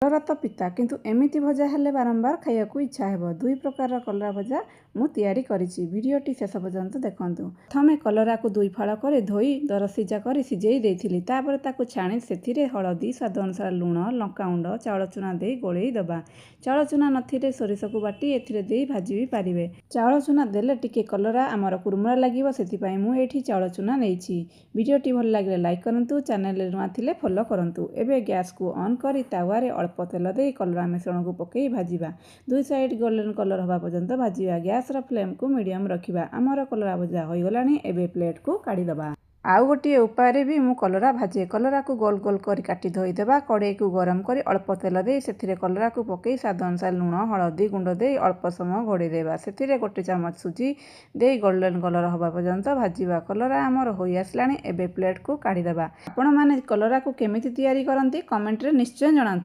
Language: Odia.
କଲରା ତ ପିତା, କିନ୍ତୁ ଏମିତି ଭଜା ହେଲେ ବାରମ୍ବାର ଖାଇବାକୁ ଇଚ୍ଛା ହେବ। ଦୁଇ ପ୍ରକାରର କଲରା ଭଜା ମୁଁ ତିଆରି କରିଛି। ଭିଡ଼ିଓଟି ଶେଷ ପର୍ଯ୍ୟନ୍ତ ଦେଖନ୍ତୁ। ପ୍ରଥମେ କଲରାକୁ ଦୁଇ ଫାଳ କରି ଧୋଇ ଦରସିଝା କରି ସିଝେଇ ଦେଇଥିଲି। ତାପରେ ତାକୁ ଛାଣି ସେଥିରେ ହଳଦୀ, ସ୍ୱାଦ ଅନୁସାରେ ଲୁଣ, ଲଙ୍କାଗୁଣ୍ଡ, ଚାଉଳ ଚୁନା ଦେଇ ଗୋଳେଇ ଦେବା। ଚାଉଳ ଚୁନା ନଥିଲେ ସୋରିଷକୁ ବାଟି ଏଥିରେ ଦେଇ ଭାଜି ବି ପାରିବେ। ଚାଉଳ ଚୁନା ଦେଲେ ଟିକେ କଲରା ଆମର କୁରୁମୁରା ଲାଗିବ, ସେଥିପାଇଁ ମୁଁ ଏଇଠି ଚାଉଳ ଚୁନା ନେଇଛି। ଭିଡ଼ିଓଟି ଭଲ ଲାଗିଲେ ଲାଇକ୍ କରନ୍ତୁ, ଚ୍ୟାନେଲରେ ନୂଆ ଥିଲେ ଫଲୋ କରନ୍ତୁ। ଏବେ ଗ୍ୟାସକୁ ଅନ୍ କରି ତାୱାରେ ଅଳ୍ପ ତେଲ ଦେଇ କଲରା ମିଶ୍ରଣକୁ ପକାଇ ଭାଜିବା। ଦୁଇ ସାଇଡ଼ ଗୋଲ୍ଡେନ୍ କଲର୍ ହେବା ପର୍ଯ୍ୟନ୍ତ ଭାଜିବା। ଗ୍ୟାସର ଫ୍ଲେମ୍କୁ ମିଡ଼ିୟମ୍ ରଖିବା। ଆମର କଲରା ଭଜା ହୋଇଗଲାଣି, ଏବେ ପ୍ଲେଟ୍କୁ କାଢ଼ିଦେବା। ଆଉ ଗୋଟିଏ ଉପାୟରେ ବି ମୁଁ କଲରା ଭାଜେ। କଲରାକୁ ଗୋଲ ଗୋଲ କରି କାଟି ଧୋଇଦେବା। କଡ଼େଇକୁ ଗରମ କରି ଅଳ୍ପ ତେଲ ଦେଇ ସେଥିରେ କଲରାକୁ ପକାଇ ସ୍ୱାଦ ଅନୁସାରେ ଲୁଣ, ହଳଦୀ ଗୁଣ୍ଡ ଦେଇ ଅଳ୍ପ ସମୟ ଘୋଡ଼େଇ ଦେବା। ସେଥିରେ ଗୋଟେ ଚାମଚ ସୁଜି ଦେଇ ଗୋଲ୍ଡେନ୍ କଲର୍ ହେବା ପର୍ଯ୍ୟନ୍ତ ଭାଜିବା। କଲରା ଆମର ହୋଇ ଆସିଲାଣି, ଏବେ ପ୍ଲେଟ୍କୁ କାଢ଼ିଦେବା। ଆପଣମାନେ କଲରାକୁ କେମିତି ତିଆରି କରନ୍ତି କମେଣ୍ଟରେ ନିଶ୍ଚୟ ଜଣାନ୍ତୁ।